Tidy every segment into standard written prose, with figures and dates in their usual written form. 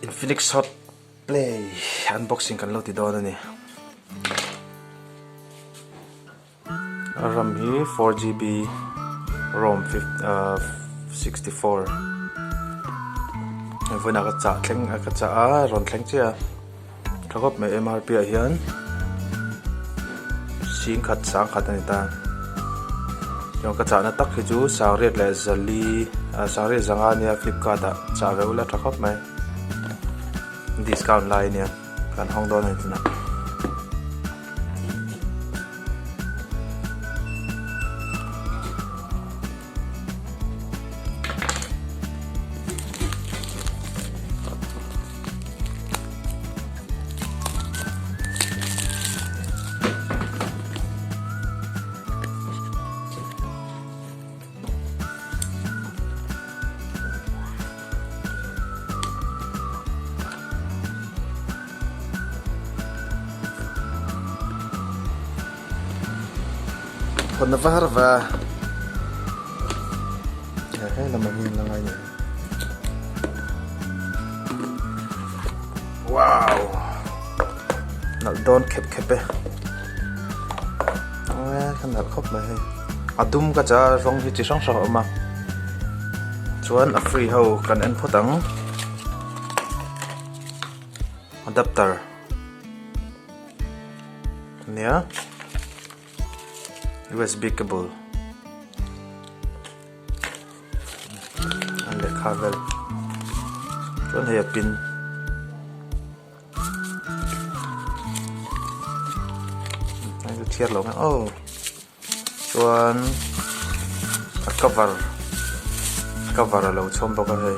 Infinix Hot Play unboxing kan lo ti dawn a ni. A RAM hi 4GB ROM 64 vawiinah ka chah thleng ka chah a rawn thleng chiah a tha khawp mai M_R_P ah hian singkhat sangkhat a ni ta chuan ka chahna tak hi chu sangriat leh zali ah sangriat zanga ania flipkart ah chah ve ula tha khawp mai discount lai ania kan hawng dawn a ni tunah. Hawn a var va he lamah hian la ngai nih wow nalh dawn khep khep e ka nalh khawp mai hei a dum ka cha rawng hi chi hrang hrang a awm a chuan a free ho kan en phawt ang adapter ania usb cable an lehkha vel chuan hei a pin. Thiar lo mai aw chuan a cover cover a lo chhawm bawk a hei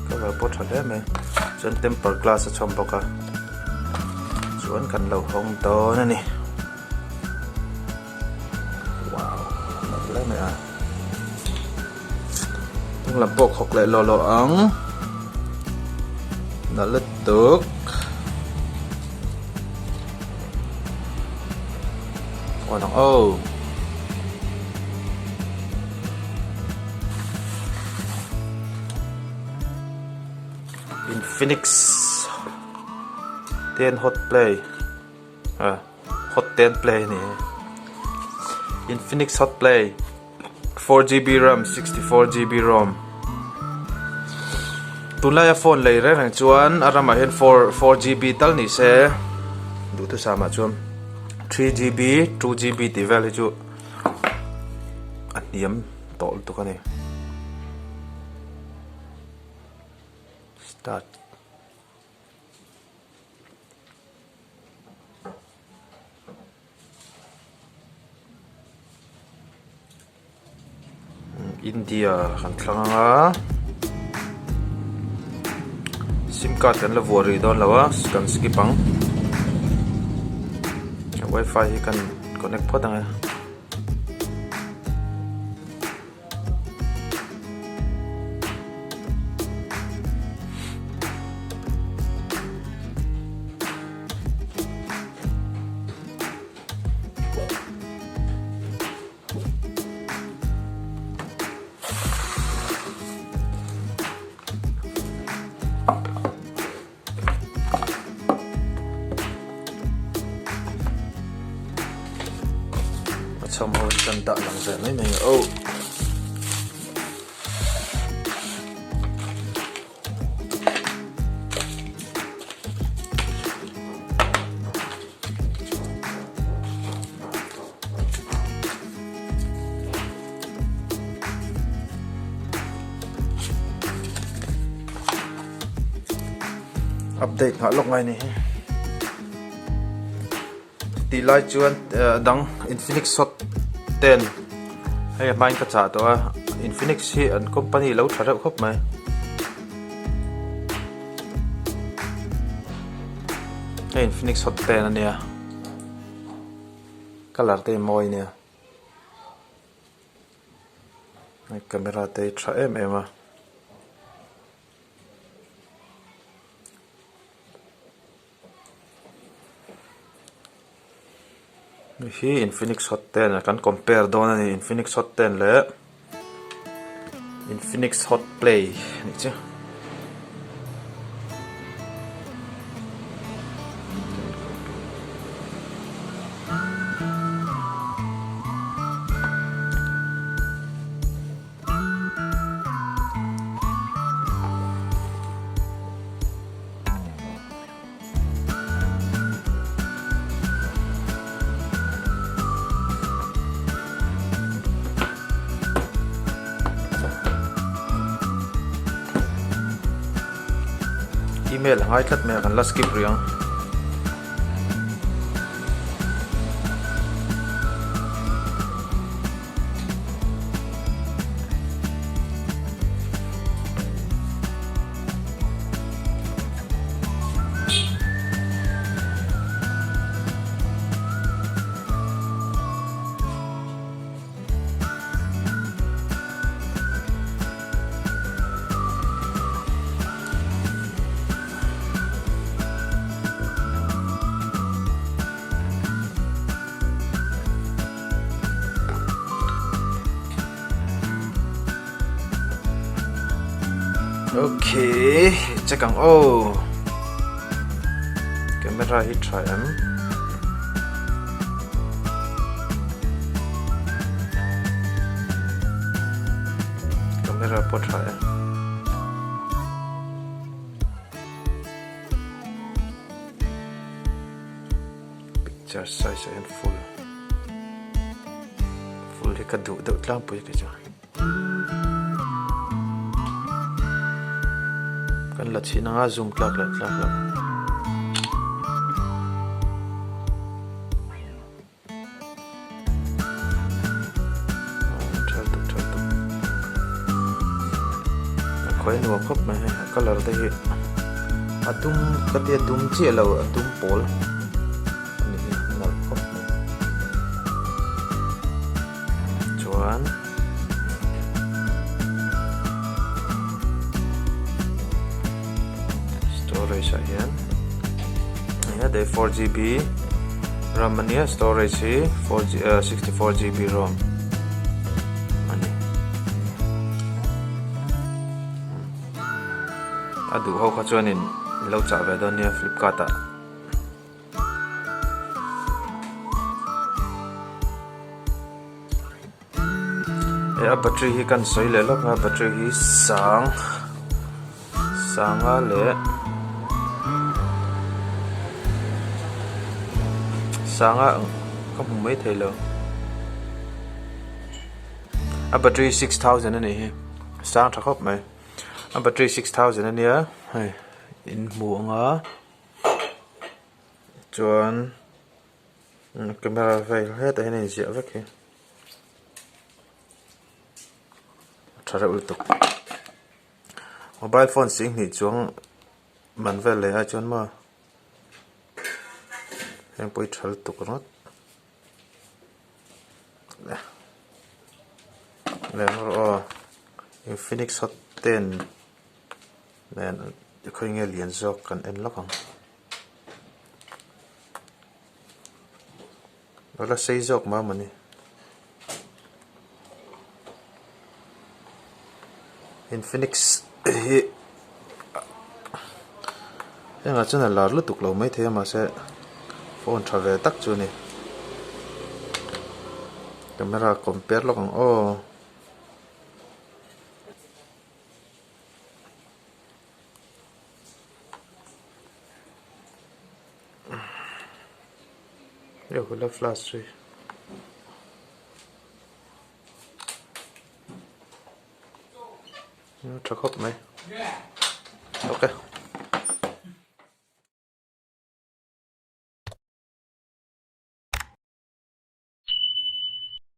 cover pawh tha hle mai chuan temper glass a chhawm bawk a chuan kan lo hawng dawn a ni wow nalh hle mai a hnung lam pawh khawk leh lawh lawh ang nalh lutuk. Aw ang aw. Infinix 10 hot play ah hot 10 play a ni e Infinix hot play 4GB ram 64GB rom tunlaia phone lei reng reng chuan a ramah hian 4 4GB tal ni se duhthusam ah chuan 3GB 2GB tih vel hi chu a hniam tawh lutuk a ni start. India kan thlang ang a sim card kan la vuah rih dawn lo a kan skip ang wifi hi kan connect phawt ang e. A chhawm ho hi kan dah lang ve mai mai a oh. Update nghah lawk ngai ni hi tih lai chuan dang Infinix Hot 10 hei a hmain ka chah tawh a Infinix hi an company lo tha reuh khawp mai. Hei Infinix Hot 10 ania colour te hi mawi ania hei camera te hi tha em em a. Hi Infinix Hot 10 a kan compare dawn a ni Infinix Hot 10 leh Infinix Hot Play anih chu. Email a ngai tlat mai a kan la skip rih ang. Okay, check ang aw. Camera hi tha em? Camera pawh tha e. Picture size ah hian full full hi ka duh deuh tlangpui kei chu. Kan la chhin anga zoom tlak leh tlak loh. Khawi nuam khawp mai hei a colour te hi a dum ka tia dum chiah lo a dum pawl a ni hi a nalh khawp mai chuan storage ah hian hei 4gb ram a nia storage hi 64gb rom a ni a duh ho kha chuanin lo chah ve dawn nia flipkart ah. He a battery hi kan sawi leh lawk a battery hi sang sanga leh sanga ka hmu mai thei lo a battery 6000 a nih hi sang tha khawp mai a battery 6000 a nia hei in hmu ang a chuan. Camera vel hetah hian a inziah vek hi a tha reuh lutuk mobile phone singhnih chuang man vel leh ai chuan maw heng pawh hi tha lutuk ringawt leh rawh aw infinix hot 10 nen khawi nge lian zawk kan en lawk ang. A la sei zawk mah mawni. Infinix hi hengah chuan a lar lutuk lo maithei a mahse phone tha ve tak chu a ni. Camera compare lawk ang aw. Hei hula flash hi tha khawp mai ok.